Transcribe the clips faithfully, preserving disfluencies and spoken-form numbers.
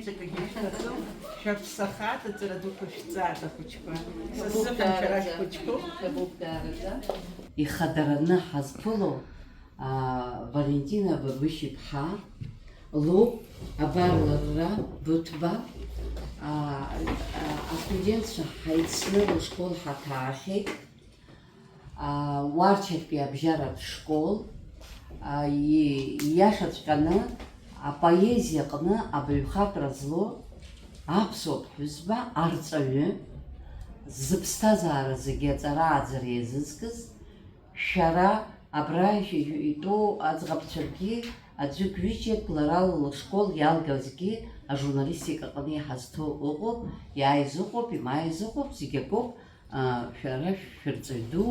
Ҵакгьы шәҭахым, шәаԥсахааит, аҵара дуқәа шәҵааит, ахәыҷқәа. Са сзыҳәан шәара шәхәыҷқәоуп. Шәабуп даараӡа. Ихадараны ҳазԥыло, аа, Валентина Бабышь-иԥҳа лоуп, абар лара, Быҭәба, аа, аа, астудентцәа ҳаицны лышкол ҳаҭаахьеит. Уарчатәи абжьаратә школ, ииашаҵәҟьаны апоезиаҟны абаҩхатәра злоу аԥсуа ԥҳәызба арҵаҩы, зыԥсҭазаара зегьы аҵара-ааӡара иазызкыз, шәара абра итәоу аӡӷабцәагьы аӡәык-ҩыџьак лара лышкол иалгазгьы ажурналистика аҟны иҳазҭоу ыҟоуп, иааиз ыҟоуп, имааиз ыҟоуп, зегь акоуп. Шәара шәырҵаҩ ду,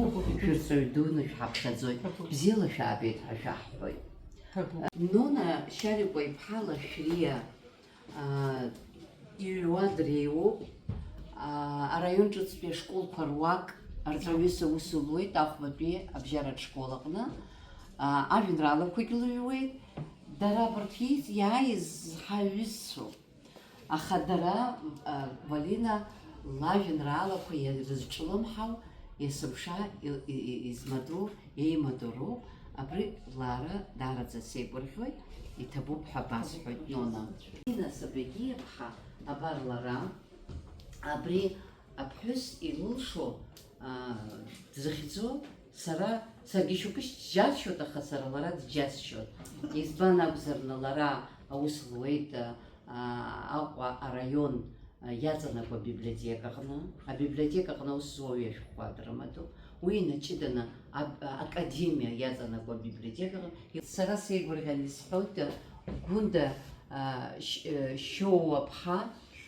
шәырҵаҩ дуны шәҳаԥхьаӡоит, бзиала шәаабеит ҳәа шәаҳҳәоит. Нона Шьарикәа-иԥҳа Лашәриа, иҩуа дреиуоуп, араион ҿыцтәи ашколқәа руак арҵаҩыс аус луеит ахәбатәи абжьаратә школ аҟны, ажәеинраалақәагь лыҩуеит, дара абарҭ иааиз ҳаҩызцәоуп. Аха дара, а, Валина лажәеинраалақәа ирызҿлымҳау, есымша и-, и-, и-, измадоу, еимадоу роуп, абри лара даараӡа сеигәырӷьоит, иҭабуп ҳәа басҳәоит, Нона. Валина Сабригиаԥҳа, абар лара, абри аԥҳәыс илылшо, а, дзыхьӡо, сара, саргьы шьоукы сџьасшьоит, аха сара лара дџьасшьоит. Избан акәзарны лара аус луеит, а, Аҟәа араион, а, иаҵанакуа абиблиотекаҟны. Абиблиотекаҟны аус зуа ҩажәа шәҟәқәа дрымадоуп. Уи инаҷыданы аб-, академиа иаҵанакуа абиблиотекаҟны. Сара сеигәырӷьан исҳәоит, а, Гәында, а, Ш-, а, Шьоуа-ԥҳа, а,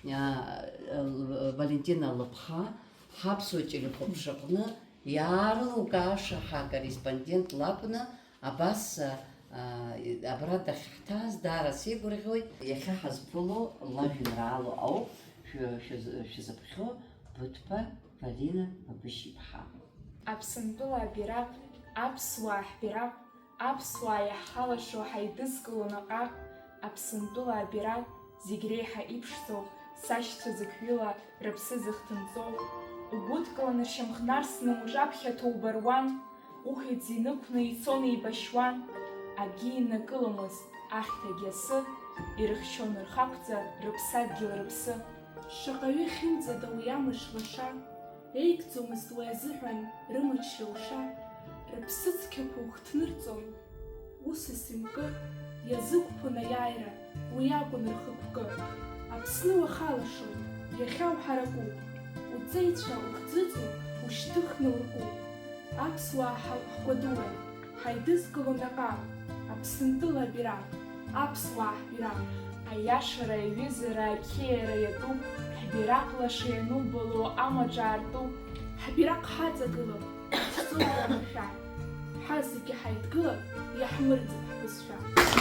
а, Валентина лыԥҳа, ҳаԥсуа телехәаԥшраҟны иаарлукааша ҳакорреспондент лакәны абас, а, абра дахьҳҭааз даара сеигәырӷьоит. Иахьа ҳазԥыло лажәеинраала ауп шәы-, шәыз-, шәзыԥхьо, Быҭәба Валина Бабышь-иԥҳа. Аԥсынтәыла абираҟ, аԥсуаа ҳбираҟ, аԥсуаа иаҳхалашо ҳаидызкыло наҟ-ааҟ, Аԥсынтәыла абираҟ, зегь реиҳа иԥшӡоу, сашьцәа зықьҩыла рыԥсы зыхҭынҵоу, угәыдкыланы ршьамх нарсны уҿаԥхьа ҭоуба руан, ухьӡ инықәны ицон еибашьуан, акгьы иннакыломызт ахьҭагь асы, ирыхьчон рхагәӡа рыԥсадгьыл рыԥсы. Шаҟаҩы хьымӡада уи амш лаша, еигӡомызт уи азыҳәан рымч-рылша, рыԥсыцқьақәа ухҭнырҵон, усыс имкы, иазықәԥон аиааира, уи акәын рхықәкы. Аԥсны уахалашоит, иахьа уҳаракуп, уҵеицәа ухӡыӡо ушьҭыхны уркуп. Аԥсуаа ҳауп ҳкәадура, ҳаидызкыло наҟ-ааҟ, Аԥсынтәыла абираҟ, аԥсуаа ҳбираҟ. Аиашара, аиҩызара, ақьиара иатәуп, ҳбираҟ лаша ианубало амаҿ аартуп. Ҳбираҟ ҳаҵагылап, ҳцоит амашәа. Ҳа зегьы ҳаидгылап, иаҳмырӡып ҳбызшәа.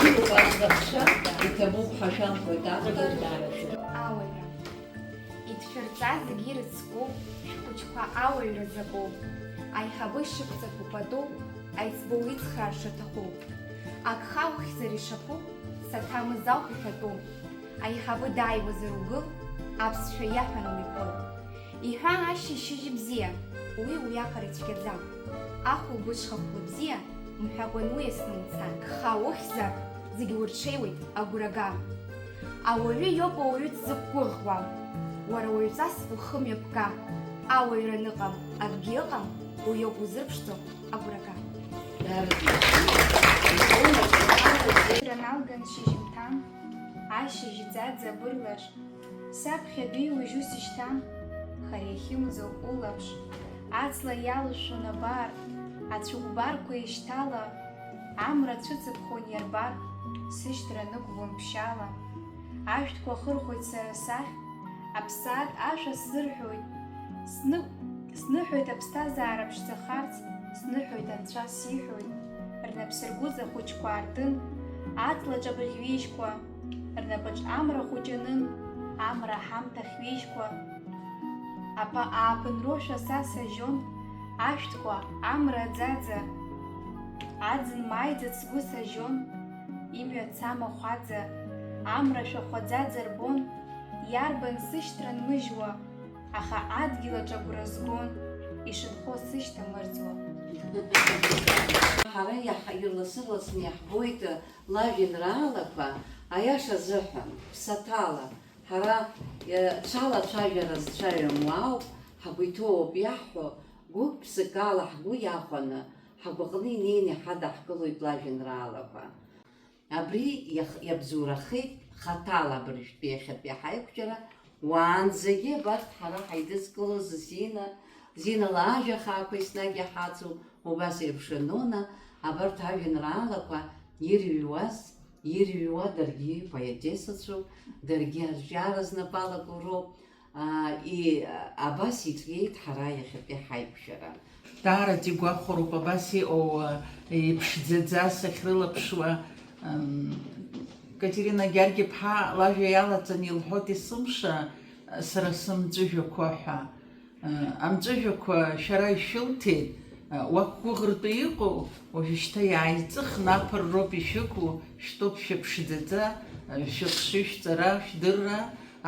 Иҟоуп аӡӷабцәа, иҭабуп ҳәа шәамҳәоит автор. Ауаҩра. Иҭшәырҵа зегьы ирыцку, шәхәыҷқәа ауаҩра закәу, аиҳабы ишықәҵатәу пату, аиҵбы уицхраар шаҭаху. Агха ухьзар ишаԥу, саҭамыз ауп иҳәатәу. Аиҳабы дааиуазар угыл, аԥсшәа иаҳәан уиԥыл. Иҳәа ашьыжь шьыжь бзиа, уи уиаҟара ицәгьаӡам. Ахәылбыҽха хәлыбзиа, мҳәакәан уиасны умцан. Гха ухьзар, зегь урҽеиуеит агәрага. Ауаҩы иоуп ауаҩы дзықәгәыӷуа. Уара уаҩҵас ухы мҩаԥга. Ауаҩра аныҟам, акгьы ыҟам, уиоуп узырԥшӡо агәрага. Раналган шьыжьымҭан, ашьыжь ӡаӡа бырлаш, саԥхьа дыҩуа ус ишьҭан, хара иахьымӡо улаԥш, аҵла иалышәшәон абар, ацәыкәбарқәа еишьҭала, амра цәыҵыԥхон иарбар, сышьҭра нықәбон ԥшьаала. Ашәҭқәа хырхәоит сара сахь, аԥсаатә ашәа сзырҳәоит, сны-, сныҳәоит аԥсҭазаара ԥшӡахарц, сныҳәоит анцәа сиҳәоит, рнапсыргәыҵа хәыҷқәа аартын, аҵлаҿ абыржә ҩежьқәа, рнапаҿ амра хәыҷ анын, амра аҳамҭа хьҩежьқәа. Аԥа ааԥынроушәа са сажьон, ашәҭқәа, амра аӡаӡа. Аӡын мааиӡац сгәы сажьон, имҩа цама хәаӡа. Амра шәахәаӡаӡа рбон, иарбан сышьҭра нмыжьуа, аха адгьыл аҿы агәра згон, ишынхо сышьҭамырӡуа. Ҳара иаҳ-, ирласырласны иаҳбоит лажәеинраалақәа, аиаша азыҳәан, ԥсаҭала, ҳара, е, цәалацәажәара зцәаҩаму ауп, ҳагәы иҭоу ауп иаҳҳәо, гәык-ԥсык ала ҳгәы иахәаны, ҳгәаҟны инеины иҳадаҳкылоит лажәеинраалақәа. Абри иах-, иабзоурахеит хаҭала абыржәтәи иахьатәи ҳаиқәшәара, уаанӡагьы абарҭ ҳара ҳаидызкылоз Зина, Зина лажәа хаақәа еснагь иҳацу, убас еиԥш Нона, абарҭ ажәеинраалақәа ирыҩуаз, ирыҩуа даргьы поетессацәоуп, даргьы арҿиара знапы алаку роуп. Аа, и, абас иҿиеит ҳара иахьатәи ҳаиқәшәара. Даараӡа игәахәароуп абас иҟоу, а, иԥшӡаӡа сахьрылаԥшуа, ам, Катерина Гьаргь-иԥҳа лажәа иалаҵан илҳәоит, есымша, а, сара сымҵәыжәҩақәа ҳәа. А, амҵәыжәҩақәа шәара ишәылҭеит, а, уақәгәыӷыртәы иҟоу, уажәшьҭа иааиҵыхны аԥырроуп ишәықәу, шәтәоуп шәыԥшӡаӡа, а, шәыхшыҩ, шәҵара, шәдырра,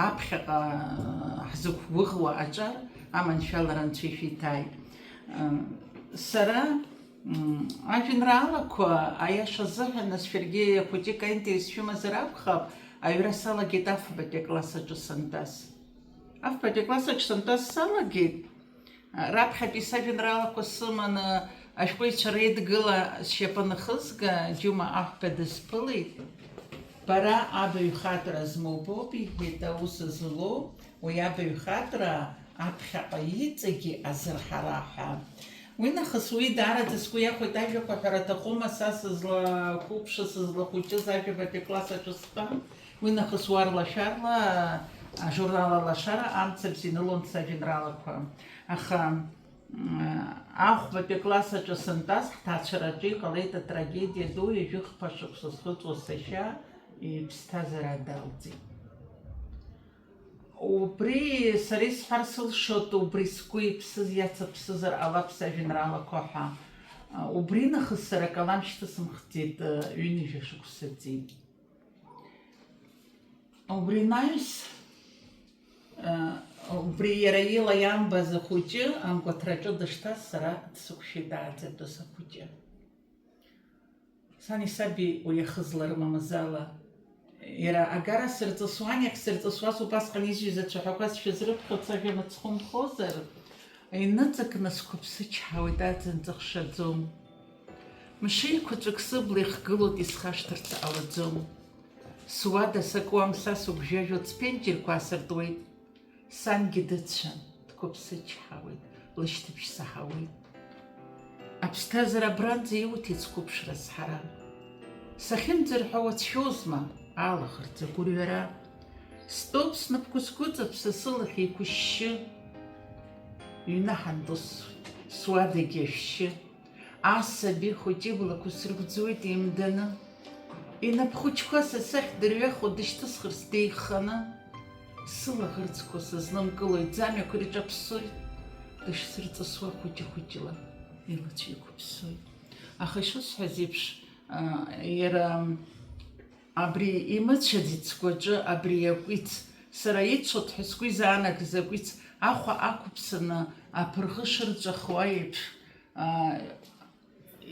аԥхьаҟа, а, ҳзықәгәыӷуа аҿар аманшәалара анцәа ишәиҭааит. Сара, м, ажәеинраалақәа, аиаша азыҳәан, нас шәаргьы ахәыҷык аинтерес шәымазар акәхап, аҩра салагеит афбатәи акласс аҿы сантәаз. Афбатәи акласс аҿы сантәаз салагеит. Раԥхьатәи сажәеинраалақәа сыманы ашәҟәыҩҩцәа реидгыла сшьапы анахызга, Џьума Аҳәба дысԥылеит. Бара абаҩхатәра змоу боуп, иҳәеит, аус злоу уи абаҩхатәра аԥхьаҟа иҵегьы азырҳара ҳәа. Уи нахыс уи даараӡа сгәы иахәеит, ажәақәа ҳәара аҭахума, са сызлақәыԥшыз, сызлахәыҷыз ажәабатәи акласс аҿы стәан. Уи нахыс уарла-шәарла ажурнал Алашара амцабз инылон сажәеинраалақәа. Аха, м, ахәбатәи акласс аҿы сантәаз, ҳҭаацәараҿы иҟалеит атрагедиа ду, ҩажәи хԥа шықәса зхыҵуа сашьа иԥсҭазаара далҵит. Убри сара исҳәар сылшоит, убри сгәы иԥсыз иацыԥсызар ҟалап сажәеинраалақәа ҳәа. Убри нахыс сара акалам шьҭысымхӡеит, ҩынҩажәа шықәса ҵит. Убри анаҩс, э, убри иара ила иамбаз ахәыҷы амгәаҭраҿы дышҭаз сара дсықәшәеит ааӡатәыс ахәыҷы. Сани саби уи ахызла рымамызт ала, иара агара сырҵысуан, иахьсырҵысуаз убасҟан ижәыз ацәаҳәақәа сшәызрыԥхьоит, сажәа мыцхәы нхозар, иныҵакны сқәыԥсычҳауеит, аӡын ҵыхшаӡом. Мшеиқәаҵәак сыбла ихгылоит, исхашҭырц ҟалаӡом. Суада сакуам, са сыгәжәажәоит, сԥенџьырқәа аасыртуеит. Сангьы дыцәан, дқәыԥсычҳауеит, лышьҭыбжь саҳауеит. Аԥсҭазаара абранӡа иуҭеит сқәыԥшра азҳара. Сахьынӡарҳәо уацәшәозма, алаӷырӡ агәырҩара? Стәоуп снапқәа сгәыҵаԥса, сылахь еиқәышьшьы. Ҩны ҳантәыс суадагьы ашәшьы. Асаби хәыҷы иблақәа срыгәӡуеит еимданы. Инап хәыҷқәа са сахь дырҩахо дышьҭысхырц деиханы. Сылаӷырӡқәа сызнымкыло иӡамҩақәа ирҿаԥсоит. Дышсырҵысуа хәыҷы-хәыҷла илацәа еиқәыԥсоит. Аха ишысҳәаз еиԥш, а, иара, м, абри имыцәаӡеит сгәаҿы абри акәиц, сара ицәоит ҳәа сгәы изаанагаз акәиц, ахәа ақәыԥсаны аԥырӷы шырҵәахуа еиԥш, а,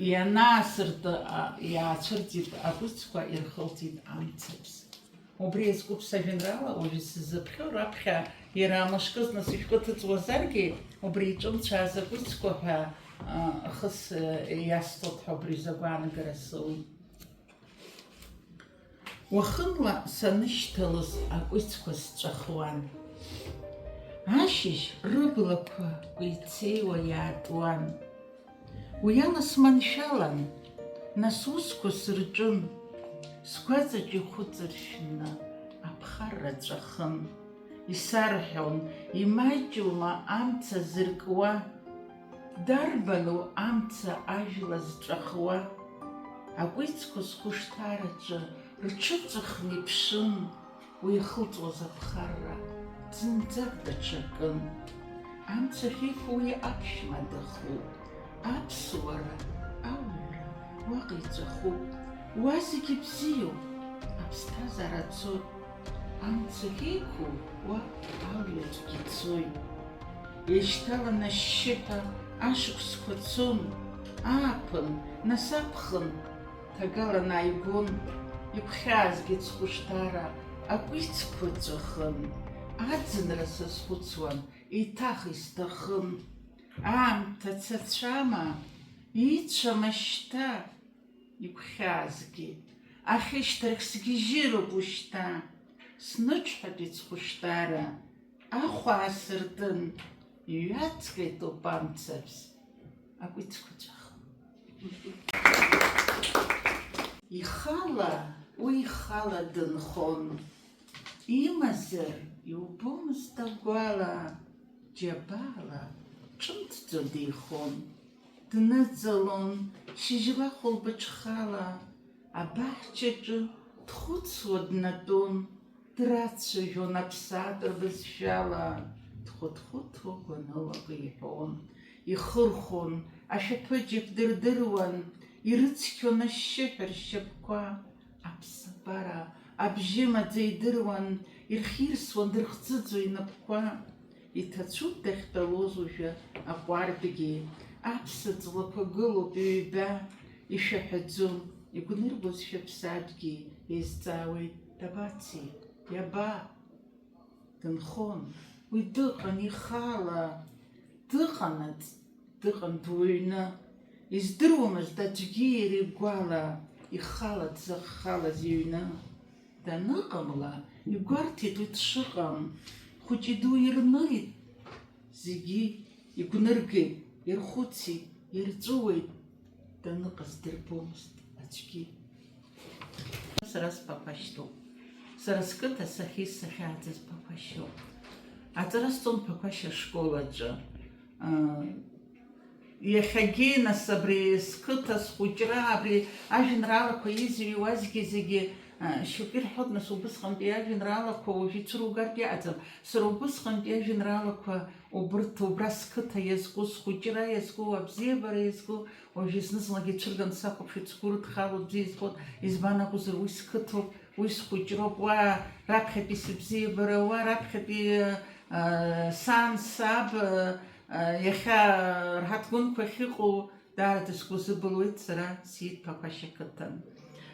ианаасырт, а, иаацәырҵит акәицқәа, ирхылҵит амцабз. Убри иазкуп сажәеинраала уажәы сзыԥхьо, раԥхьа иара амышкы зны сышәҟәы ҭыҵуазаргьы, убри иҿымцәааз акәицқәа ҳәа, а, хыс, а, иасҭоит ҳәа убри изы агәаанагара соуит. Уахынла санышьҭалоз акәицқәа сҵәахуан. Ашьыжь рыблақәа кәеицеиуа иаатуан. Уи ала сманшәалан, нас усқәа сырҿын, сгәаҵаҿ ихәыҵыршәны аԥхарра ҵәахын. Исарҳәон, имаҷума амца зыркуа? Дарбану амца ажәла зҵәахуа? Акәицқәа схәышҭаараҿы рҽыҵәахны иԥшын, уи ихылҵуаз аԥхарра зынӡак даҽакын. Амца ахьеиқәу уи аԥшәма дахуп. Аԥсуара, ауаҩра уаҟа иҵәахуп. Уа зегьы бзиоуп, Ԥсҭазаара цоит, амца ахьеиқәу уа алҩаҵәгьы цоит. Еишьҭаланы ашьшьыҳәа ашықәсқәа цон, ааԥын, нас аԥхын ҭагалан ааигон, игәхьаазгеит схәышҭаара, акәицқәа ҵәахын, аӡынра сазхәыцуан, еиҭах исҭахын. Аамҭа цацәама, ицәама шьҭа? Игәхьаазгеит, ахьышьҭрахь сгьежьыроуп ушьҭа. Сныҽҳәатәеит схәышҭаара, ахә аасыртын, иҩаҵҟьеит ауп амцабз, акәицқәа ҵәахын. Ихала, уи ихала дынхон. Имазар, иубомызт агәала, џьабаала, ҿымҭӡо деихон. Дныҵалон шьыжьла хәылбыҽхала, абаҳчаҿы дхәыцуа днатәон, драцәажәон аԥсаатә рбызшәала, дхәыҭхәыҭуа гәаныла иҳәон. Ихырхәон, ашәаԥыџьаԥ дырдыруан, ирыцқьон ашьшьыҳәа ршьапқәа. Аԥсабара абжьы маӡа идыруан, ирхьирсуан дырхӡыӡо инапқәа. Иҭацәуп дахьтәалоз уажәы аҟәардәгьы, аԥса ҵлақәа гылоуп ҩба, ишәаҳәаӡом, игәныргозшәа аԥсаатәгьы еизҵаауеит, дабацеи, иаба? Дынхон, уи дыҟан ихала, дыҟанаҵ, дыҟан дуаҩны. Издыруамызт аӡәгьы иара игәала, ихала дзыххалаз иҩны. Даныҟамла, игәарҭеит уи дшыҟам, хәыҷи дуи ирнылеит, зегьы игәныргеит, ирхәыцит, ирҵәыуеит, даныҟаз дырбомызт аӡәгьы. Сара сԥақәашьтәуп. Сара сқыҭа сахьиз сахьааӡаз Ԥақәашьоуп. Аҵара сҵон Ԥақәашь ашкол аҿы. Иахьагьы, нас, абри сқыҭа, схәыҷра, абри ажәеинраалақәа изыҩуазгьы зегьы, а, шьоук ирҳәоит, нас, убысҟантәи ажәеинраалақәа уажә ицәыругартә иаҟаӡам. Сара убысҟантәи ажәеинраалақәа убырҭ, убра сқыҭа иазку, схәыҷра иазку, абзиабара иазку, уажә зны-зынлагьы ицәырганы сахәаԥшуеит, сгәы рыдхалоит, бзиа избоит. Избан акәзар, уи сқыҭоуп, уи схәыҷроуп, уа раԥхьатәи сыбзиабара, уа раԥхьатәи, а, сан, саб, а, Иахьа рҳаҭгәынқәа ахьыҟоу даараӡа сгәы азыбылуеит сара сиит Ԥақәашь ақыҭан.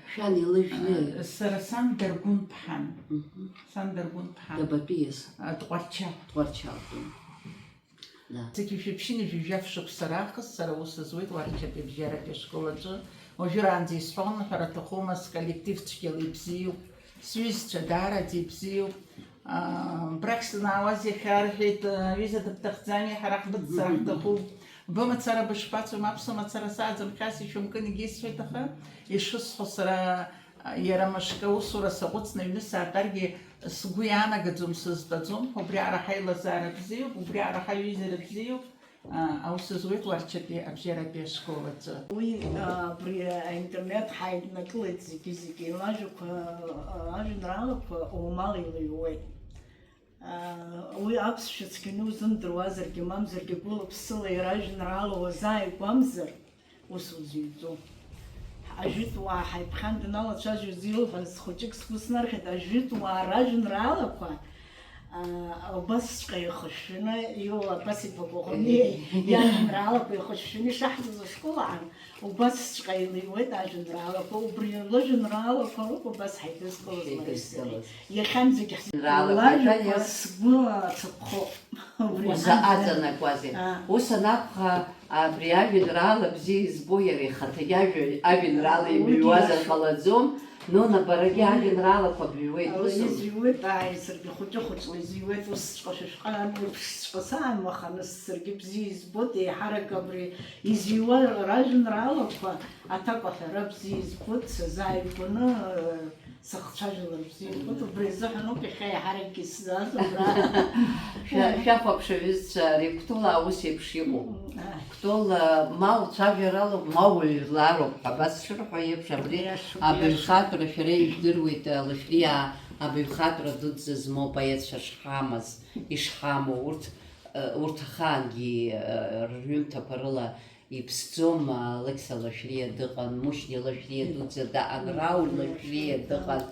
Шәан илыжәны? Сара сан Даргәынԥҳан. Мгм. Сан Даргәынԥҳан. Дабатәиз? А, Тҟәарчал. Тҟәарчалтәи. Да. Зегьы шәыԥшьыни жәаф шықәса раахыс сара аус зуеит Уарчатәи абжьаратәи ашкол аҿы. Уажәраанӡа исҳәон, ҳәара аҭахума, сколлектив цәгьала ибзиоуп. Сҩызцәа даараӡа ибзиоуп. Аа, абрахь санаауаз иахьа рҳәеит, аҩыза дыбҭахӡами, ҳара ҳбыццар ҳҭахуп. Бымацара бышԥацои, мап сымацара сааӡам, хьаас ишәымкын, егьи сҳәеит, аха ишысҳәо сара, иара мышкы аусура саҟәыҵны аҩны саатәаргьы сгәы иаанагаӡом, сызтәаӡом, убри аҟара ҳаилазаара бзиоуп, убри аҟара ҳаиҩызара бзиоуп. Аус зуеит Уарчатәи абжьаратәи ашкол аҿы. Уи, а, абри аинтернет ҳаиднакылеит зегьы-зегьы, лажәақәа, а, ажәеинраалақәа оумал илыҩуеит. А, уи аԥсшәа цқьаны узымдыруазаргьы, мамзаргьы гәыла-ԥсыла иара ажәеинраала уазааигәамзар, ус узыҩӡом. Ажәытәуаа ҳаиԥхьан даналацәажәоз илҳәаз хәыҷык сгәы снархьит, ажәытәуаа ражәеинраалақәа, аа, убасҵәҟьа ихышәшәаны, Иола Абас-иԥа Коӷониа иажәеинраалақәа ихышәшәаны ишаҳҵоз ашкол аан, убасҵәҟьа илыҩуеит ажәеинраалақәа, убри лыжәеинраалақәа роуп убас ҳаидызкылаз лареи сареи. Иахьанӡагь ҳзы-, лажәақәа сгәы аҭыԥхоуп. Убри узаҟаҵанакуазеи? Аа. Ус анакәха, абри ажәеинраала бзиа избо иара ихаҭагьы ажәа-, ажәеинраала уигьы имыҩуазар иашоуп. Ҟалаӡом. Нона, барагьы уи ажәеинраалақәа быҩуеит, ала усоума? Изыҩуеит, ааи, саргьы хәыҷы-хәыҷла изыҩуеиԥш, усҵәҟьа шәышҟа ами, ԥшҵәҟьа саамаханы саргьы бзиа избоит, еиҳарак абри изыҩуа ражәеинраалақәа аҭак аҳәара бзиа избоит, сазааигәаны, сыхцәажәалар бзиа избоит, убри азыҳәан ауп иахьа еиҳаракгьы сзааз абра. Шәа-, шәахәаԥш, аҩызцәа, ари Кәтол аус еиԥш иҟоуп. Мм, ааи. Кәтол, а, ма уцәажәаралоуп, ма уҩлароуп ҳәа, абас шырҳәо еиԥш, абри иашоуп, иашоуп. Абаҩхатәра шәара ижәдыруеит, а, Лашәриаа абаҩхатәра дуӡӡа змоу апоетцәа шҳамаз, ишҳамоу, урҭ, а, урҭ ахаангьы, а, рҩымҭақәа рыла иԥсӡом, а, Алықьса Лашәриа дыҟан, Мушьни Лашәриа дуӡӡа даҟан, Рауль Лашәриа дыҟан,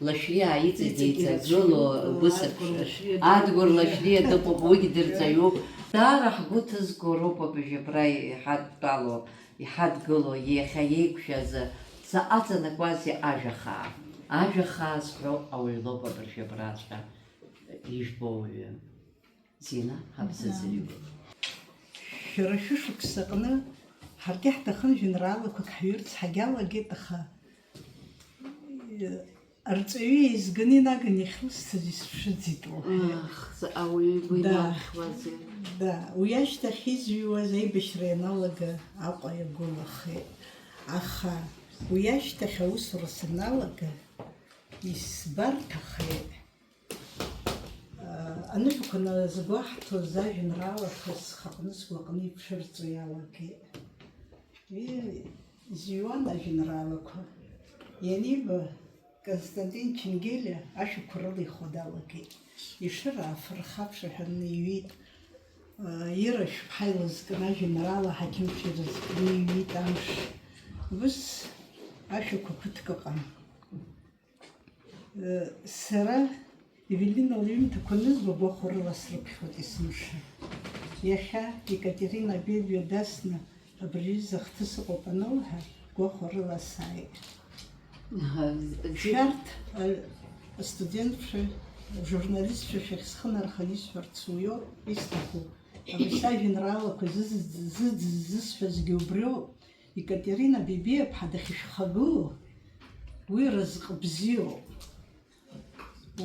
Лашәриа иҵегь Иҵегь еиҵагылоу ирацәаҩуп, угәы Адгәыр сырԥшыр. Лашәриа Адгәыр дыҟоуп. Лашәриа дыҟоуп, уигь дырҵаҩуп. Даара ҳгәы ҭызго роуп абыржәы абра иҳадтәалоу, иҳадгылоу, иахьа иеиқәшәаз заҟа аҵанакуазеи ажәа хаа. Ажәа хаа зҳәо ауаҩ лоуп абыржәы абраҵәҟьа ижәбо ауаҩы. Зина, ҳабзазаҩуп. Шәара шәышықәсаҟны ҳаргьы ҳҭахын жәеинраалақәак ҳҩырц ҳагьалагеит, аха, э, арҵаҩы еизганы инаганы иахьлысҭаз исшәыӡит, лҳәеит. Ах, заҟа ауаҩы игәы Да. инархьуазеи. Да, уи ашьҭахь изҩуаз аибашьра ианалага Аҟәа иагәылахеит. Аха уи ашьҭахь аусура саналага, исбарҭахеит. Аныҳәақәа назгәаҳҭоз ажәеинраалақәа схаҟны сгәаҟны ицәырҵуа иалагеит. Уи зҩуан ажәеинраалақәа. Ианиба, Константин Ченгелиа ашәақәа рылихуа далагеит. Ешыра афырхацәа ҳәа иҩит. Ира Шәԥҳа илызкын ажәеинраала, Ҳақьым Шәа ирызкны иҩит Амш. Ус ашәақәа ԥыҭк ыҟан. Сара Евелина лҩымҭақәа анызба гәахәарыла срыԥхьоит есымша. Иахьа Екатерина Бебиа дасны абри аҩыза ахҭыс ыҟоуп анылҳәа, гәахәарыла сааит. Аҳа, зи- Шәарҭ, а, астудентцәа, ажурналистцәа шәахь схы нарханы исҳәарц уиоуп, исҭаху. Абри сажәеинраалақәа зыз-, зыӡ-, зысҳәазгьы убриоуп. Екатерина Бебиаԥҳа дахьышәхагылоу, уи разҟ бзиоуп.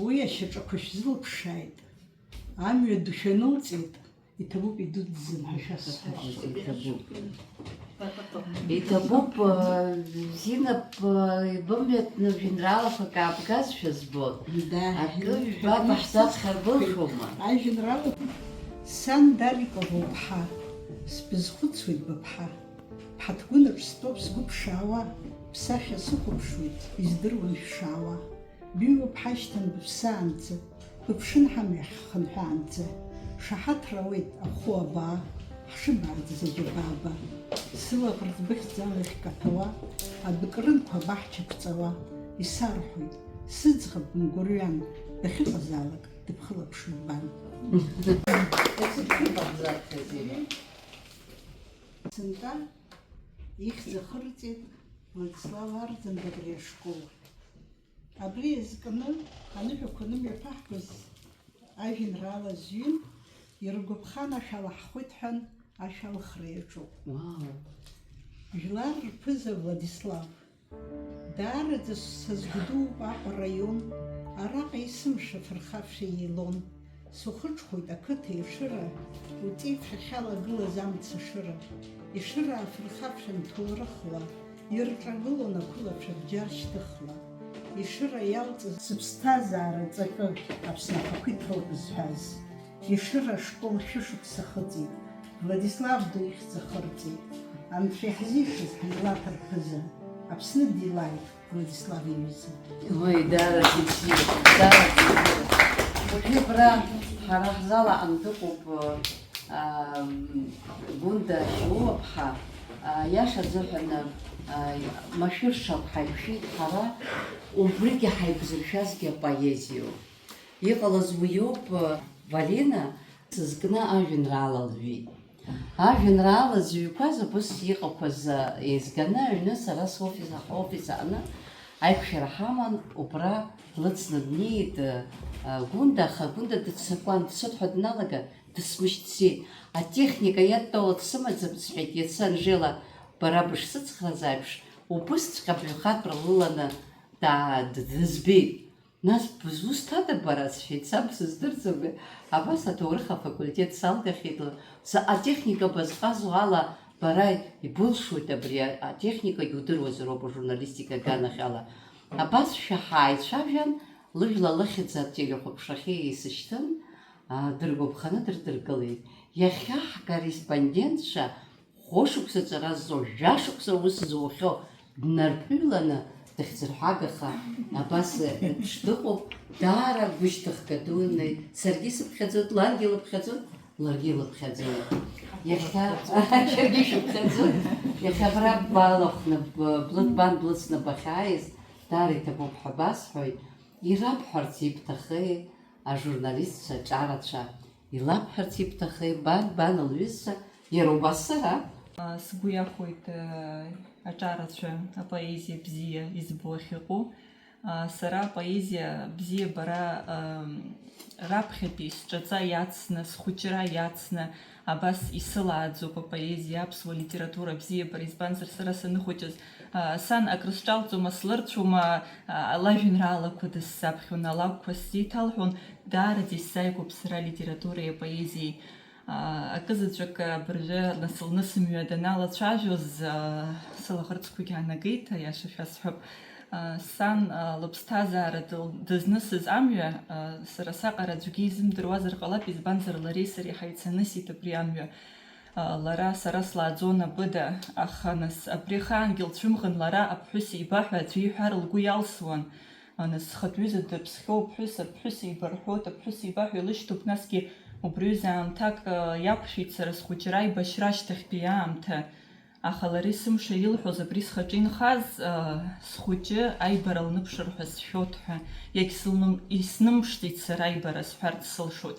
Уи ашьаҿақәа шәзылԥшааит. Амҩа ду шәанылҵеит, иҭабуп идуӡӡан ҳәа шәасҳәашт. Иҭабуп. Иҭабуп, э, Зина, э, бымҩатәны жәеинраалақәак аабгазшәа збоит. Да. Акы ҩба баҳзаԥхьар былшома? Ажәеинраалақәа. Сан Дарикова уԥҳа, сбызхәыцуеит быԥҳа. Ҳаҭгәыныҿ стәоуп сгәы ԥшаауа, бсахьа сыхәаԥшуеит, издыруан шәшаауа. Быҩуп ҳашьҭан быԥсаанӡа, быԥшын ҳамҩахь хынҳәаанӡа. Шаҳаҭра ауеит ахәы абаа, ҳшыбааӡаз аџьабааба. Сылаӷырӡ быхьӡала ихькаҭәауа, адәыкрынқәа абаҳча ԥҵәауа, исарҳәоит, сыӡӷаб мгәырҩан, дахьыҟазаалак дыбхылаԥшуеит бан. Сынтәа ихьӡ ахырҵеит Владислав Арӡынба абри ашкол. Абри иазкны аныҳәақәа анымҩаԥаҳгоз ажәеинраала зҩын, иргәаԥхан ашә алаҳхуеит ҳәан ашә алхра иаҿуп. Уау! Жәлар рԥыза Владислав. Даараӡа сазгәдууп Аҟәа раион, араҟа есымша фырхацәа еилон. Сухыҽхәоит ақыҭа Ешыра, уҵеицәа ахьалагылаз амца шыра. Ешыра афырхацәа нҭоурыхла, ирҿагылон ақәылацәа бџьар шьҭыхла. Ешыра иалҵыз сыԥсҭазаара ҵакы, Аԥсны ахақәиҭроуп изҳәаз. Ешыра ашкол шәышықәса ахыҵит, Владислав ду ихьӡ ахырҵеит. Анцәа иаҳзишаз ҳмилаҭ рԥыза, Аԥсны дилааит Владислав иҩыза. Ой, дара бзиоуп, дара бзиоуп. Уажәы абра ҳара ҳзал аҟны дыҟоуп, ам, Гәында Шьоуаԥҳа, а, иаша азыҳәаны, а, машәыршақә ҳаиқәшәеит ҳара, убригьы ҳаиқәзыршәазгьы апоезиоуп. Иҟалаз уиоуп, Валина, сызкны ажәеинраала лҩит. Ажәеинраала зыҩқәаз абыс иҟақәаз еизганы аҩны сара софис, ҳофис аҟны аиқәшәара ҳаман, убра длыцны днеит, э, Гәында, аха Гәында дыццакуан, дсыҭ ҳәа дналага, дысмышьҭ, сеит. Атехника иадтәалоу дсымаӡам, сҳәеит, иацы Анжела бара бышсыцхрааз аиԥш, убысҵәҟьа баҩхатәра лыланы даа-, д-, дызбеит. Нас бызусҭада бара, сҳәеит, саб сыздырӡом, абас аҭоурых афакультет салгахьеит, заҟа техника базҟазо ала бара ибылшоит абри атехникагьы удыруазароуп ажурналистика аганахьала. Абас шәа ҳааицәажәан, лыжәла лыхьӡ ателехәаԥшрахьы исышьҭын, аа, дыргәаԥханы дрыдыркылеит. Иахьа ҳкорреспондентцәа Хәышықәса ҵара зҵо, жәашықәса аус зухьоу днарԥыҩланы дахьӡырҳәагаха, абас еиԥш дыҟоуп, даара гәышьҭыхга дуны, саргьы сыԥхьаӡоит, лангьы лыԥхьаӡоит, ларгьы илыԥхьаӡоит. Иахьа, шәаргьы шәыԥхьаӡоит, иахьа абра ббалахәны, б-, блыдбан блыцны бахьааиз, даара иҭабуп ҳәа басҳәоит. Ирабҳәарц ибҭахеи, ажурналистцәа, аҿарацәа, илабҳәарц ибҭахеи, бан, бан лҩызцәа, иара убас сара? Сгәы иахәоит, аҿарацәа, апоезиа бзиа избо ахьыҟоу. Сара апоезиа бзиабара, раԥхьатәи сҿаҵа иацны, схәыҷра иацны, абас исылааӡоуп апоезиа, аԥсуа литература абзиабара, избанзар, сара саныхәыҷыз, сан акрысҿалҵома, слырцәома, лажәеинраалақәа дысзаԥхьон, алакәқәа сзеиҭалҳәон, даараӡа исзааигәоуп сара алитературеи апоезиеи. Акызаҵәык абыржәы нас-, лнысымҩа даналацәажәоз, сылаӷырӡқәагьы аанагеит, аиаша шәасҳәап. Сан лыԥсҭазаара дыл-, дызнысыз амҩа, сара саҟара аӡәгьы изымдыруазар ҟалап, избанзар, лареи сареи ҳаицанысит абри амҩа. Лара сара слааӡон абыда, аха нас абри ахаангьы лцәымӷын лара аԥҳәыс иба ҳәа аӡәы иҳәар лгәы иалсуан. Нас схатә ҩыза дыԥсхьоу ԥҳәыс, аԥҳәыс иба рҳәоит, аԥҳәыс иба ҳәа илышьҭоуп, насгьы убри ҩыза аамҭак иақәшәеит сара схәыҷра аибашьра ашьҭахьтәи аамҭа. Аха лара есымша илҳәоз абри схаҿы инхаз, схәыҷы аибара лныԥшыр ҳәа сшәоит ҳәа, иагьсылным-, иснымԥшӡеит сара аибара сҳәарц сылшоит.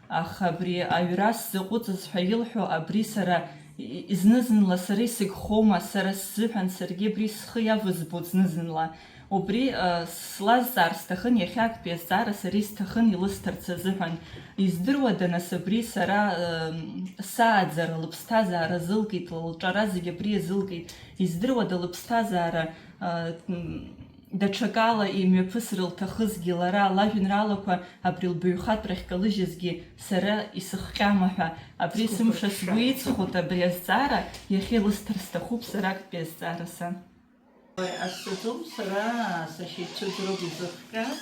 Аха абри аҩра сзаҟәыҵыз ҳәа илҳәо абри сара и-, зны-зынла сара исыгхоума, сара сзыҳәан саргьы абри схы иавызбоит зны-зынла. Убри, э, слазҵаар сҭахын, иахьа актәи азҵаара сара исҭахын илысҭарц азыҳәан. Издыруада, нас, абри сара, э, сааӡара, лыԥсҭазаара азылкит, лҿара зегь абри иазылкит. Издыруада лыԥсҭазаара, э, м, даҽакала имҩаԥысыр лҭахызгьы, лара лажәеинраалақәа абри лбаҩхатәра ахькалыжьызгьы сара исыхҟьама ҳәа, абри сымша сгәы иҵхоит абри азҵаара, иахьа илысҭар сҭахуп сара актәи азҵаара, сан. Ҟасҵаӡом сара, сашьа ицәыӡроуп изыхҟьаз.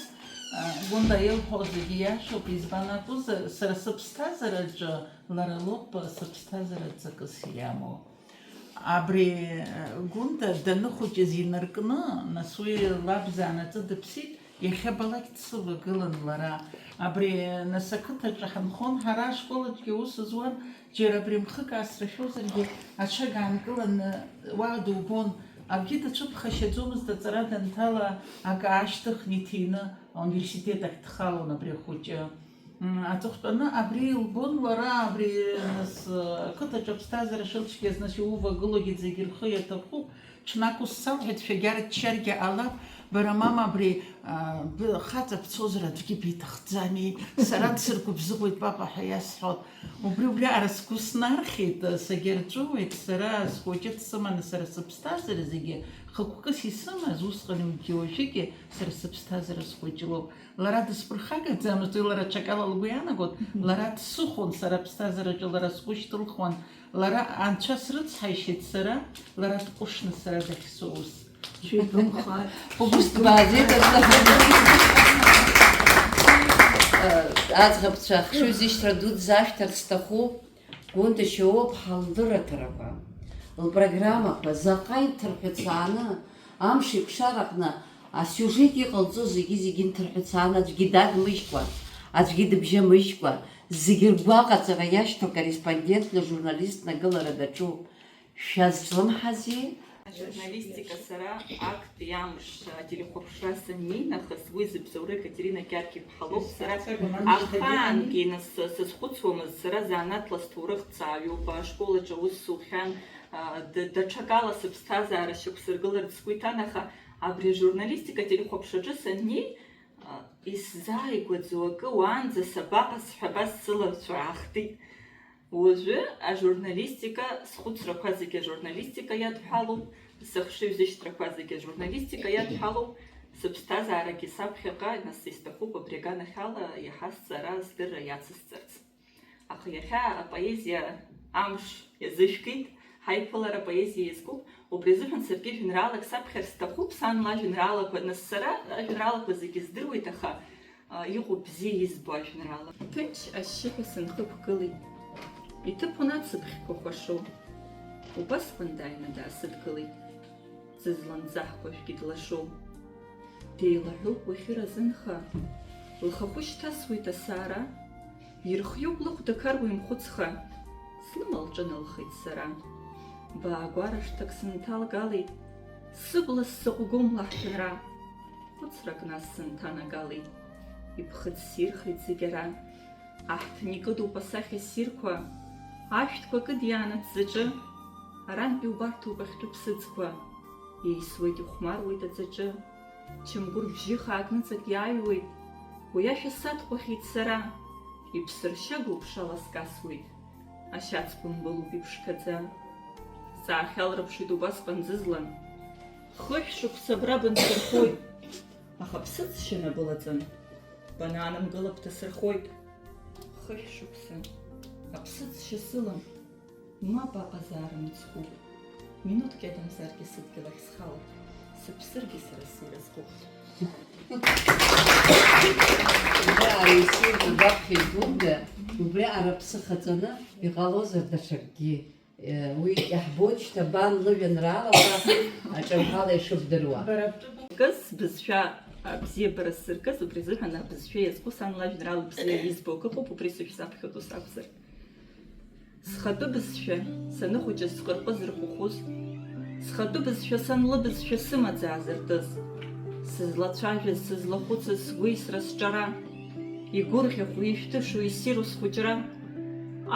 Гәында илҳәо зегьы иашоуп, избан акәзар, сара сыԥсҭазаараҿы лара лоуп сыԥсҭазаара ҵакыс иамоу. Абри, Гәында даныхәыҷыз инаркны, нас уи лаб заанаҵы дыԥсит, иахьабалак дсывагылан лара. Абри, нас, ақыҭаҿы ҳанхон, ҳара ашколаҿгьы аус зуан, џьара абри мхык аасрашәозаргьы, аҽага аанкыланы уа дубон. Акгьы дацәыԥхашьаӡомызт, аҵара данҭала, акы аашьҭыхны иҭины, ауниверситет ахь дхалон абри ахәыҷы. М, аҵыхәтәаны абри илбон лара, абри, нас, ақыҭаҿы аԥсҭазаара шылцәгьаз, нас, иувагылогьы зегьы рхы иаҭахуп. Ҽнак ус сауҳәеит, шәагьарыччаргьы ҟалап, бара, мама, абри, а, бхаҵа бцозар аӡәгьы биҭахӡами? Сара дсыргәыбзыӷуеит, папа, ҳәа иасҳәон. Убри, убриаҟара сгәы снархьит, сагьарҵәыуеит, сара схәыҷы дсыманы, сара сыԥсҭазаара зегьы хықәкыс исымаз, усҟангьы уажәыгьы сара сыԥсҭазаара схәыҷ лоуп. Лара дысԥырхагаӡамызт, уи лара аҽакала лгәы иаанагон, мгм, лара дсыхон, сара аԥсҭазаараҿы лара сгәы шьҭылхуан, лара анцәа срыцҳаишьеит сара, лара дҟәышны сара дахьсоуз. Шәеибамхааит. Убыс дбааӡеит, аӡӷабцәа, ахшыҩзышьҭра ду дзашәҭарц сҭахуп. Гәында Шьоуа-ԥҳа лдырраҭарақәа, лпрограммақәа заҟа инҭырҳәыцааны, амш еиқәшараҟны асиужет иҟалҵо зегьы-зегьы инҭырҳәыцааны, аӡәгьы дадмыжькәа, аӡәгьы дыбжьамыжькәа, зегьы ргәаҟаҵара иашьҭоу акорреспондентны, журналистны агылара даҿуп. Шәазҿлымҳази? Ажурналистика сара актәи амш ателехәаԥшра саннеи нахыс, уи зыбзоуроу Екатерина Георги-иԥҳа лоуп. Сара ахаангьы нас сазхәыцуамызт, сара занааҭла сҭоурыхҭҵааҩуп, ашкол аҿы аус сухьан, а, д-, даҽакала сыԥсҭазаара шьақәсыргыларц сгәы иҭан, аха абри ажурналистика ателехәаԥшраҿы саннеи, а, исзааигәаӡоу акы уаанӡа сабаҟаз ҳәа абас сылацәа аахтит. Уажәы ажурналистика, схәыцрақәа зегьы ажурналистика иадҳәалоуп, сыхшыҩзышьҭрақәа зегьы ажурналистика иадҳәалоуп, сыԥсҭазаарагьы саԥхьаҟа, нас, исҭахуп абри аганахьала иаҳа сҵара, сдырра иацысҵарц. Аха иахьа апоезиа амш иазышәкит, ҳаиԥылара апоезиа иазкуп, убри азыҳәан саргьы жәеинраалак саԥхьар сҭахуп, сан лажәеинраалақәа, нас, сара ажәеинраалақәа зегьы здыруеит, аха а, иҟоуп бзиа избо ажәеинраала. Ҭынч ашьшьыҳәа сынхықәгылеит. Иҭыԥон ацыԥхьқәа хәашоу. Убасҟан дааины даасыдгылеит. Сызланҵаҳкәажәгьы длашоу. Деилаҳәоуп уахьыразынха. Лхахәы шьҭасуеит асаара. Ирхиоуп лыхәда қаруа имхәыцха. Слыма лҿыналхеит сара. Баагәарашҭак сынҭалгалеит. Сыбла сзаҟәгом лаҳҭынра. Хәыцрак нас сынҭанагалеит, иԥхыӡ ссирхеит зегь ара. Аҳҭны икыдуп асахьа ссирқәа, ашәҭқәа кыдиаан аҭӡаҿы. Арантәи убарҭоуп ахьтәы ԥсыӡқәа, еисуеит, ихәмаруеит аӡаҿы. Чамгәыр бжьы хаак ныҵак иааҩуеит, уи ашәа саҭхәахьеит сара. Иԥсыршьагоуп, шала скасуеит, ашьац бымбылуп иԥшқаӡа. Саахьалрыԥшит убасҟан ӡызлан. Хышә шықәса абра бынсырхоит, аха ԥсыӡшьа набылаҵан, банаанымгыла бҭасырхоит. Хышә шықәса аԥсыӡшьа сылам, мап аҟазаара мыцхәуп. Минуҭк иадамзаргьы сыдгьыл ахь схалап, сыԥсыргьы сара сиразҟуп. Убри аҩсыр убаԥхьа идугда, убри ара ԥсы хаҵаны иҟалозар даҽакгьы. Уи иаҳбоит шьҭа бан лыжәеинраалақәа аҿырҳәала ишыбдыруа. Кыс бызшәа абзиабара сзыркыз, убри азыҳәан абызшәа иазку сан лажәеинраала бзиа избо акы ыҟоуп, убри сышәзаԥхьоит ус акәзар. Схатәы бызшәа, саныхәыҷыз сҟырҟы зырхәыхәыз, схатәы бызшәа, сан лыбызшәа сымаӡа аазыртыз, сызлацәажәаз, сызлахәыцыз, сгәеисра, сҿара, игәырӷьахо, ишәҭышо, иссиру схәыҷра,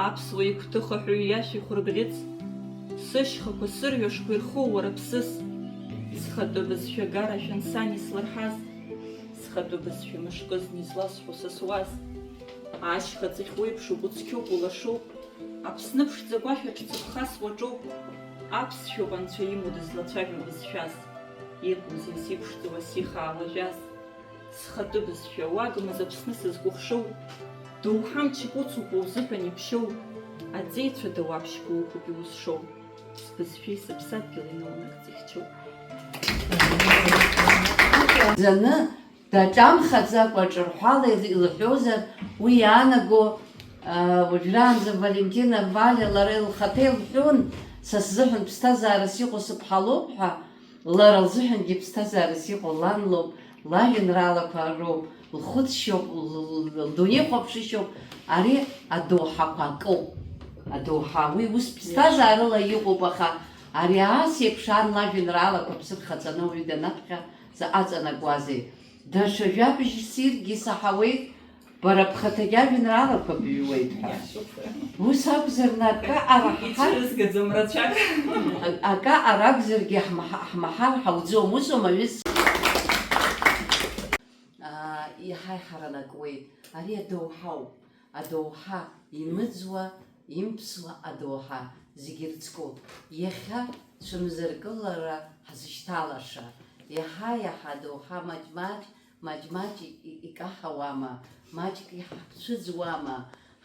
аԥсуа игәҭыха ҳәаҩ иашәа ихәырбӷьыц, сышьхақәа, сырҩашқәа ирхоу уара ԥсыс, схатәы бызшәа гарашәан сан ислырҳаз, схатәы бызшәа мышкызны изласҳәо са суаз. Ашьха ҵыхь уеиԥшуп, уцқьоуп, улашоуп, Аԥсны ԥшӡа гәашәаҿ цыԥхас уаҿуп, аԥсшәоуп анцәа имоу дызлацәажәо бызшәас, иҟоузеи сиԥшӡоу асиха аалажәас? Схатәы бызшәа, уагмыз Аԥсны сызкәыхшоу, доуҳа мчык уцуп уа узыҳәан иԥшьоу, аҵеицәа дауаԥшьқәа уқәуп иузшоу, сбызшәеи сыԥсадгьыли наунагӡа ихьчоуп. Ӡаны, даҿамхаӡакәа, ҿырҳәала ил-, илҳәозар, уи иаанаго, а, уажәраанӡа Валентина Валиа лара лхаҭа илҳәон, са сзыҳәан ԥсҭазаарас иҟоу сыԥҳа лоуп ҳәа, лара лзыҳәангьы ԥсҭазаарас иҟоу лан лоуп, лажәеинраалақәа роуп, лхәыцшьоуп, л-, л-, лдунеихәаԥшышьоуп, ари адоуҳақәа акоуп. Адоуҳа, уи ус ԥсҭазаарыла иҟоуп, аха ари ас еиԥш ан лажәеинраалақәа ԥсырхаҵаны ауаҩы данаԥхьа, заҟаҵанакуазеи? Даҽа жәабжь ссиргьы саҳауеит, бара бхаҭагьы ажәеинраалақәа быҩуеит ҳәа. Иашоуп. Ус акәзар, акы ара ҳҳар-, ицәырызгаӡом рацәак. Акы ара акәзаргьы ҳмаҳа-, ҳмаҳар ҳауӡом, усоума, аҩызцәа? Аа, иаҳа иҳаранакуеит. Ари адоуҳауп. Адоуҳа, имыӡуа, имԥсуа адоуҳа, зегь ирыцку. Иахьа цәымзаркылара ҳзышьҭалаша. Иаҳа-иаҳа адоуҳа маҷ-маҷ, маҷ-маҷ и-, и-, икаҳауама, маҷк иҳаԥцәыӡуама,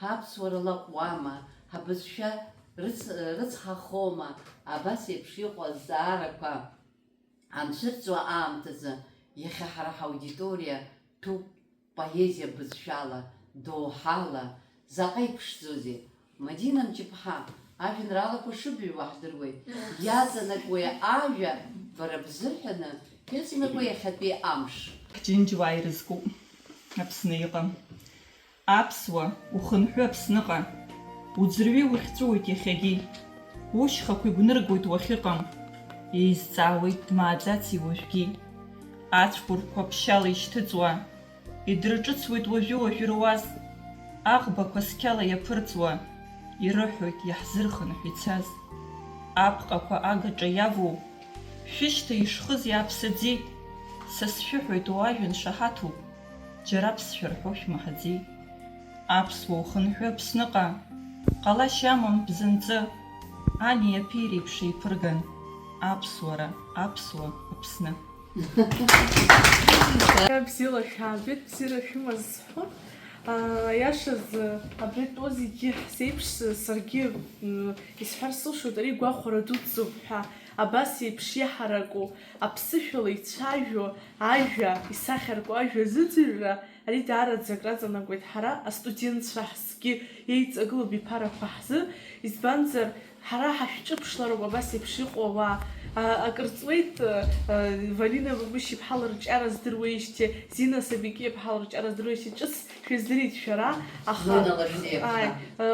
ҳаԥсуара лаҟәуама, ҳабызшәа рыц-, рыцҳахома, абас еиԥш иҟоу азҵаарақәа анцәырҵуа аамҭазы, иахьа ҳара ҳаудиториа ҭәуп. Поезиа бызшәала, доуҳала, заҟа иԥшӡоузеи! Мадина Мҷыԥҳа, ажәеинраалақәа шыбыҩуа ҳдыруеит. Иаҵанакуеи ажәа бара бзыҳәаны, иаҵанакуеи иахьатәи амш? Ҳџьынџьуаа ирызкуп Аԥсны иҟам. Аԥсуа, ухынҳәы Аԥсныҟа, уӡырҩы ухьҵәыуоит иахьагьы. Ушьхақәа игәныргоит уахьыҟам. Еизҵаауеит дмааӡаци уажәгьы. Ацәқәырԥқәа ԥшьала ишьҭыҵуа, идырҿыцуеит уажәы-уажәы руаз, аӷбақәа сқьала иаԥырҵуа, ирыҳәоит иаҳзырхынҳә ицаз. Апҟақәа агаҿа иавоу, шәышьҭа ишхыз иааԥсаӡеит, са сшәыҳәоит, уажәа ншаҳаҭуп, џьара аԥсшәа рҳәо шәмаҳаӡеит. Аԥсуа ухынҳәы Аԥсныҟа, ҟалашьа амам бзанҵы, ани аԥеи реиԥш еиԥырган, аԥсуара, аԥсуа, Аԥсны. Бзиала шәаабеит, бзиара шәымаз сҳәон. Аа, иашазы, абри атәоу зегьы ҳзеиԥш, саргьы, м, исҳәар сылшоит, ари гәахәара дуӡӡоуп ҳәа, абас еиԥш иҳараку, аԥсышәала ицәажәо, ажәа, исахьарку ажәа азыӡырҩра, ари даараӡа акраҵанакуеит ҳара, астудентцәа ҳзгьы еиҵагылоу абиԥарақәа ҳзы, избанзар, Ҳара ҳашәҿыԥшлароуп абас еиԥш иҟоу ауаа. А, акыр ҵуеит, а, а, Валина Бабышь-иԥҳа лырҿиара здыруеижьҭеи, Зина Сабики-иԥҳа лырҿиара здыруеижьҭеи, ҿыц шәыздырит шәара, аха, Дуна Лашәзиаԥҳа. Ааи, а,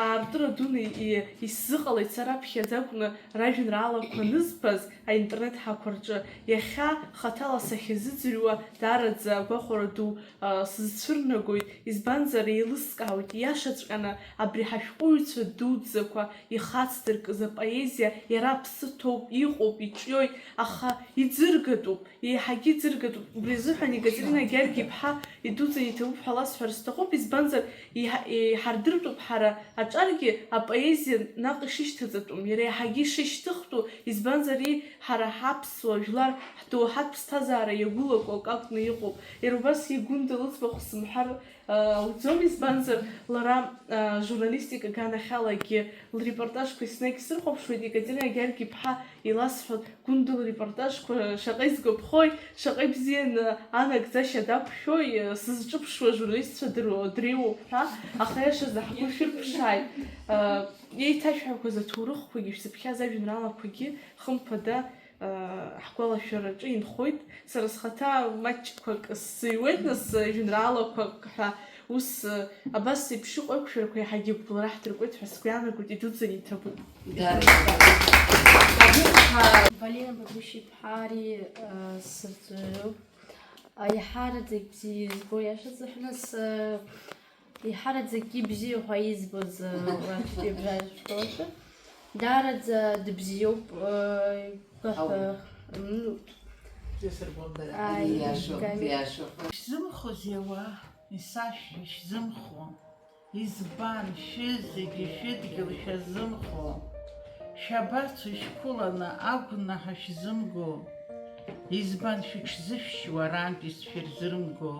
аартыра дуны и-, исзыҟалеит са раԥхьаӡа акәны ражәеинраалақәа анызбаз аинтернет ҳақәа рҿы. Иахьа хаҭала сахьазыӡырҩуа даараӡа агәахәара ду, а, сызцәырнагоит, избанзар, еилыскаауеит, ииашаҵәҟьаны абри ҳашәҟәыҩҩцәа дуӡӡақәа ихацдыркыз апоезиа иара аԥсы ҭоуп, иҟоуп, иҿиоит, аха иӡыргатәуп, еиҳагьы иӡыргатәуп. Убри азыҳәан Екатерина Гьаргь-иԥҳа идуӡӡаны иҭабуп ҳәа ласҳәар сҭахуп, избанзар, иҳа-, иҳардыртәуп ҳара аҿаргьы апоезиа наҟ ишышьҭаҵатәым, иара еиҳагьы ишышьҭыхтәу, избанзар, и-, ҳара ҳаԥсуа жәлар ҳдоуҳатә ԥсҭазаара иагәылаку акы акәны иҟоуп. Иара убасгьы Гәында лыӡбахә сымҳәар, а, ауӡом, избанзар, лара, а, журналистика аганахьалагьы лрепортажқәа еснагь срыхәаԥшуеит, Екатерина Гьаргь-иԥҳа иласҳәоит, Гәында лрепортажқәа шаҟа изгәаԥхои, шаҟа ибзианы анагӡашьа дақәшәои, сызҿыԥшуа журналистцәа дыруа дреиуоуп ҳәа, аха иашазы ҳгәы шәырԥшааит. Еиҭашәҳәақәаз аҭоурыхқәагьы шәзыԥхьаз ажәеинраалақәагьы, хымԥада, ҳгәалашәараҿы инхоит. Сара схаҭа маҷқәак сзыҩуеит, нас, жәеинраалақәак ҳәа. Ус, абас еиԥш иҟоу аиқәшәарақәа еиҳагьы агәыбылра ҳдыркуеит ҳәа сгәы иаанагоит, идуӡӡаны иҭабуп. Дара. Валина Бабышь-иԥҳа ари, а, сырҵаҩроуп. Аиҳараӡак бзиа избо, иашаҵәҟьаны, еиҳараӡак ибзиоу ҳәа избоз, уа актәи абжьаратә школаҿы. Даараӡа дыбзиоуп, гәаҳәа, м, Исырбон дара. Ааи, Иашоуп, Гали. Иашоуп. Шәзымхозеи ауаа, исашәҳәа шәзымхо? Избан, шәызегьы шәыдгьыл шәазымхо? Шәабацо шәқәыланы агәнаҳа шәзымго? Избан шәыҽзышәшьуа арантәи сшәырзырымго?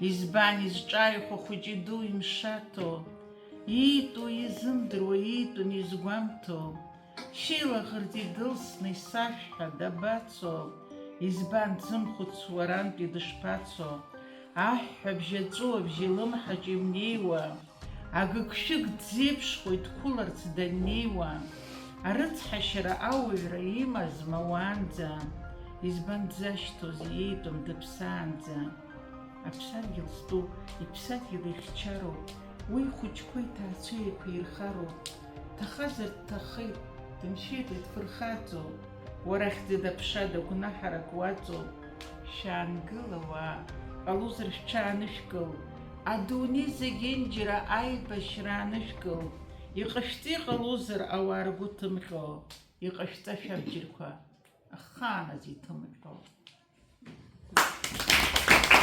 Избан изҿааихо хәыҷи дуи мшаҭо? Иитәу изымдыруа, иитәым изгәамҭо? Шьеилаӷырӡ идылсны исашәҳәа дабацо? Избан дзымхәыцуа арантәи дышԥацо? Аҳәҳәабжь аҵәуабжь илымҳаҿ имнеиуа, агыгшәыг дзеиԥшхоит дқәыларц даннеиуа. Арыцҳашьара ауаҩра имазма уаанӡа? Избан дзашьҭоузеи иитәым дыԥсаанӡа? Аԥсадгьыл зтәу иԥсадгьыл ихьчароуп, уи ихәыҷқәеи иҭаацәеи еиқәирхароуп. Дҭахазар дҭахеит, дымшәеит уи дфырхаҵоуп. Уара хьӡыда-ԥшада гәнаҳарак уаҵоуп. Шәаангыл, ауаа, ҟалозар шәҽаанышәкыл, адунеи зегьынџьара аибашьра аанышәкыл. Иҟашәҵа иҟалозар ауаа ргәы ҭымҟьо, иҟашәҵа шәабџьарқәа ахааназ иҭымҟьо.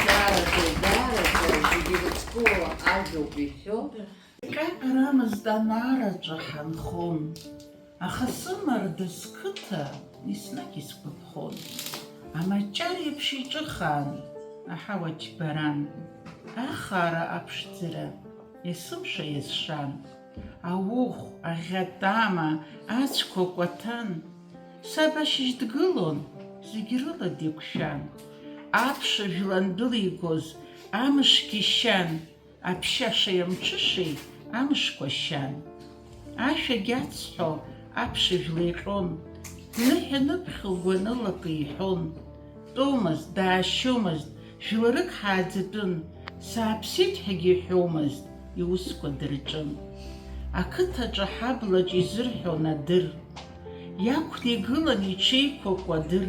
Даараӡа, даараӡа зегьы ирыцку ажәоуп иҳәо. Ҟьаҟьарамызт анараҿы ҳанхон, аха сымардас қыҭа еснагь исгәаԥхон. Амаҷар еиԥш иҿыхаан, аҳауа џьбаран, ахаара аԥшӡара есымша иазшан. Ауӷә, аӷьатама, ацәқәа кәаҭан. Саб ашьыжь дгылон, зегь рыла деиқәшәан. Аԥша жәла андәылигоз, амшгьы шьан, аԥшьашеи амҽышеи амшқәа шьан. Ашәагь ацҳәо аԥша жәла иҟьон, ныҳәа ныԥхьо гәаныла акы иҳәон. Дтәомызт, даашьомызт, жәларык ҳааӡатәын, сааԥсеит ҳәагьы иҳәомызт, иусқәа дырҿын. Ақыҭаҿы ҳаблаҿ изырҳәон адыр, иақәны игылан иҽеиқәа кәадыр.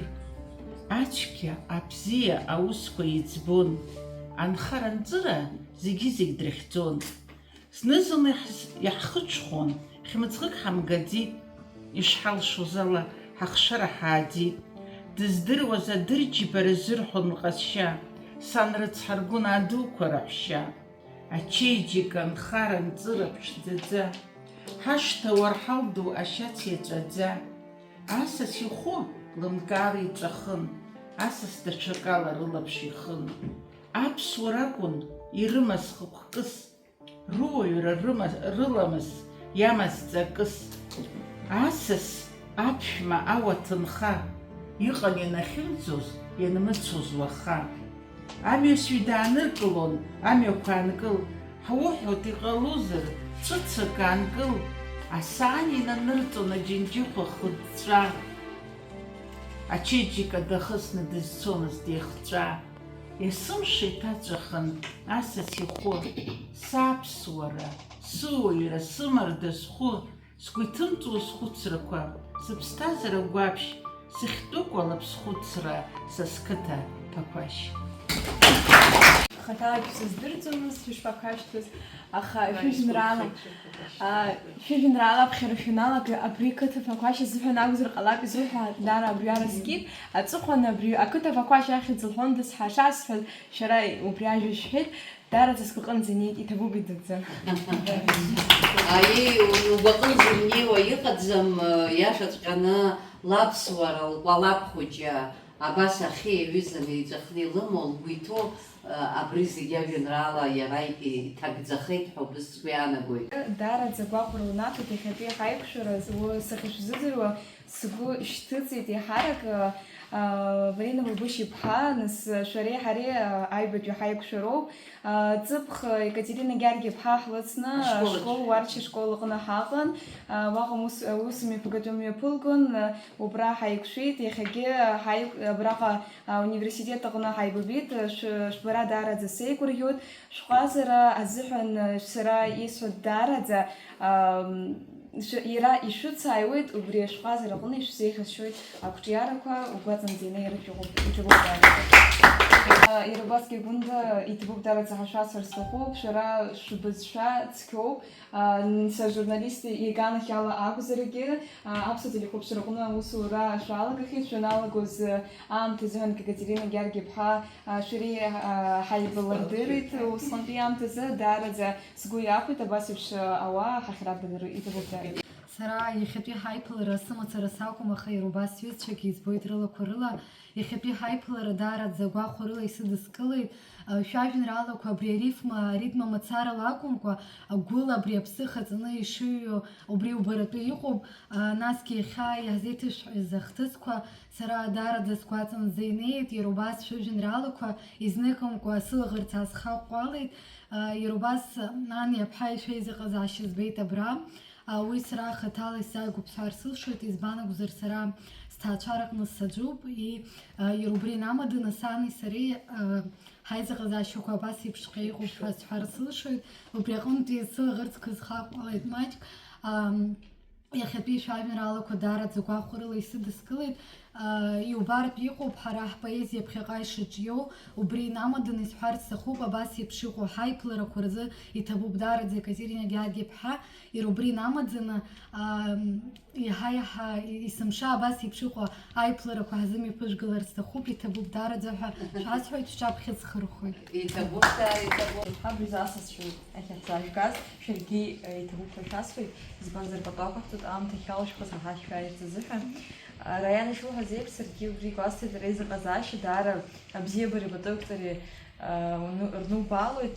Ацәгьа, абзиа аусқәа иӡбон, анхара-анҵыра зегьы-зегь дрыхьӡон. Зны-зынла иаҳз-, иаҳхыҽхәон, хьмыӡӷык ҳамгаӡеит, ишҳалшоз ала ҳахшара ҳааӡеит. Дыздыруаз адырџьбара зырҳәон лҟазшьа, сан рыцҳа, ргәынаа дуқәа раҳәшьа. Ачеиџьыка, нхара, нҵыра ԥшӡаӡа, ҳашҭа уарҳал ду ашьац иаҵәаӡа. Асас ихәы лымкаала иҵәахын, асас даҽакала рылаԥш ихын. Аԥсуа ракәын ирымаз хықәкыс, руаҩра рыма-, рыламыс иамаз ҵакыс. Асас аԥшәма ауаҭынха, иҟан ианахьымӡоз, ианмыцәоз уаха. Амҩасҩы дааныркылон, амҩақәа аанкыл, ҳуҳәоит, иҟалозар, ҵәыцак аанкыл. Асаан инанырҵон аџьынџьыхәа хыҵәҵәа, ачеиџьыка дахысны дызцомызт ихҵәа. Есымша иҭаҵәахын асас ихәы, саԥсуара, сыуаҩра, сымарда схәы, сгәы иҭымҵуа схәыцрақәа, сыԥсҭазаара гәаԥшь, сыхьтәы кәалаԥ схәыцра, са сқыҭа Ԥақәашь. Хаҭала шәсыздырӡомызт, шәышԥақәашьҭыз, аха шәыжәеинраала, аа, шәыжәеинраала аԥхьара шәаналага, абри қыҭа Ԥақәашь азыҳәан акәзар ҟалап изуҳәа, даара абри аразгьы аҵыхәан абри ақыҭа Ԥақәашь ахьӡ лҳәондаз ҳашасҳәаз, шәара убри ажәа шәҳәеит, даараӡа сгәаҟынӡа инеит, иҭабуп идуӡӡа. Аиеи, угәаҟынӡа инеиуа иҟаӡам, иашаҵәҟьаны лаԥсуара лкәалаԥ хәыҷы абас ахьы иаҩызаны иҵәахны илымоу, лгәы иҭоу, абри зегьы ажәеинраала иара иҭагӡахеит ҳәа убыс сгәы иаанагоит. Даараӡа гәахәара лнаҭоит иахьатәи ҳаиқәшәараз, уи сахьышәзыӡырҩуа сгәы шьҭыҵит еиҳарак, а, Марина Бабышь-иԥҳа, нас шәареи ҳареи, а, аҩбатәи ҳаиқәшәароуп. А, ҵыԥх Екатерина Гьаргь-иԥҳа ҳлыцны ашкол ашкол, аҿы. Уарча ашкол аҟны ҳаҟан. А, уаҟа ус, аусмҩаԥгатәы мҩаԥылгон, а, убра ҳаиқәшәеит, иахьагьы ҳаиқә-, абраҟа, а, университет аҟны ҳаибабеит. Шә-, шәбара даараӡа сеигәырӷьоит. Шәҟазара азыҳәан, а, сара исҳәо даараӡа, ам, Шәа-, иара ишәыцааиуеит, убри ашәҟәазараҟны ишәзеиӷьасшьоит ақәҿиарақәа, угәаҵанӡа инеир шәыҟоуп, иҭабуп даараӡа. Иара убасгьы Гәында иҭабуп даараӡа ҳәа шәасҳәар сҭахуп, шәара шәбызшәа цқьоуп. Са журналист иганахьала акәзаргьы, аԥсуа телехәаԥшраҟны аусура шәалагахьеит, шәаналагоз аамҭазы ҳәа Екатерина Гьаргь-иԥҳа шәареи ҳаибалырдырит усҟантәи аамҭазы, даараӡа Сгәы иахәеит абас еиԥш ауаа ҳахьрабалар иҭабуп даараӡа. Сара иахьатәи ҳаиԥылара сымацара сакәым, аха иара убас сҩызцәагьы избоит рылақәа рыла. Иахьатәи ҳаиԥылара даараӡа гәахәарыла исыдыскылеит. Шәажәеинраалақәа абри арифма, аритм мацарала акәымкәа, агәыла абри аԥсы хаҵаны ишыҩуа убри убаратәы иҟоуп. Насгьы иахьа иаҳзеиҭашәҳәаз ахҭысқәа сара даараӡа сгәаҵанӡа инеит, иара убас шәыжәеинраалақәа изныкымкәа сылаӷырӡ аасхаҟәҟәалеит. Иара убас ани аԥҳаи шәеизыҟазаашьа збеит абра. Уи сара хаҭала исзааигәоуп сҳәар сылшоит, избан акәзар, сара сҭаацәараҟны саӡәуп, и, иара убри инамаданы сани сареи ҳаизыҟазаашьақәа абас еиԥшҟа иҟоуп ҳәа сҳәар сылшоит, убри аҟынтәи сылаӷырӡқәа схаҟәҟәалеит маҷк. Иахьатәи шәажәеинраалақәа даараӡа гәахәарыла исыдыскылеит. Иубартә иҟоуп ҳара ҳпоезиа ԥхьаҟа ишыҿиоу, убри инамаданы исҳәарц сҭахуп, абас еиԥш иҟоу ҳаиԥыларақәа рзы иҭабуп даараӡа Екатерина Гьаргь-иԥҳа, иара убри инамаданы, ам, иаҳа-иаҳа есымша абас еиԥш иҟоу аиԥыларақәа ҳзымҩаԥыжәгалар сҭахуп, иҭабуп даараӡа ҳәа шәасҳәоит, шәҿаԥхьа схырхәоит. Иҭабуп, даа, иҭабуп. Ҳаб изы асасцәа ахьаҳзаажәгаз, шәаргьы, э, иҭабуп ҳәа шәасҳәоит, избанзар, пату ақәаҳҵоит, аамҭа ахьалашәхәаз ҳаҳа шәааирц азыҳәан. Э, Раиан ишылҳәаз еиԥш, саргьы убри игәасҭеит, иара изыҟазаашьа даара абзиабареи апату ақәҵареи, э, уну-, рнубаалоит,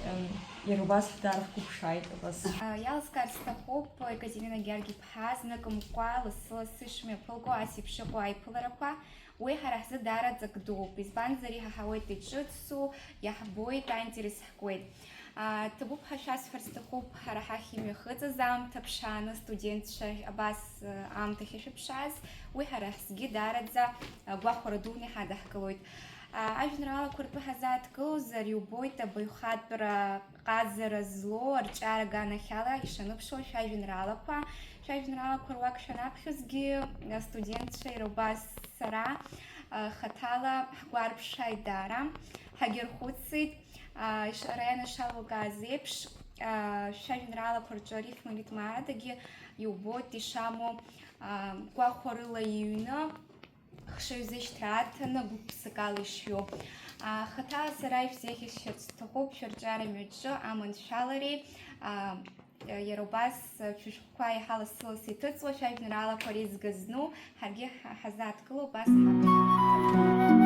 эм, иара убас даара ҳгәыԥшааит, абас. Э, иаласкаар сҭахуп, Екатерина Гьаргь-иԥҳа, зныкымкәа лассы-лассы ишымҩаԥылго ас еиԥш иҟоу аиԥыларақәа, Уи ҳара ҳзы даараӡа акы дууп, избанзар, иҳаҳауеит иҿыцу, иаҳбоит, аинтерес ҳкуеит. А, ҭабуп ҳәа шәасҳәар сҭахуп, ҳара ҳахь имҩахыҵыз аамҭа ԥшааны, студентцәа абас, а, аамҭахь ишәыԥшааз, уи ҳара ҳзгьы даараӡа, а, гәахәара дуны иҳадаҳкылоит. А, ажәеинраалақәа ртәы ҳазааҭгылозар, иубоит абаҩхатәра ҟазара злоу арҿиара аганахьала ишаныԥшуа шәажәеинраалақәа. Шәажәеинраалақәа руак шәанаԥхьозгьы, астудентцәа иара убас сара, а, хаҭала ҳгәарԥшааит даара, ҳагьырхәыцит, а, иш-, Раиан ишалукааз еиԥш, а, шәажәеинраалақәа рҿы арифма, аритм аарадагьы иубоит ишамоу, а, гәахәарыла иҩны, хшыҩзышьҭра аҭаны, гәык-ԥсыкала ишиоу. А, хаҭала сара ишәзеиӷьасшьарц сҭахуп шәырҿиара мҩаҿы аманшәалареи, а, иара убас шәышәҟәқәа еиҳа лассы-лассы иҭыҵуа, шәажәеинраалақәа реизга зну, ҳаргьы ҳа-, ҳазааҭгылоуп, ас ҳаҟоуп.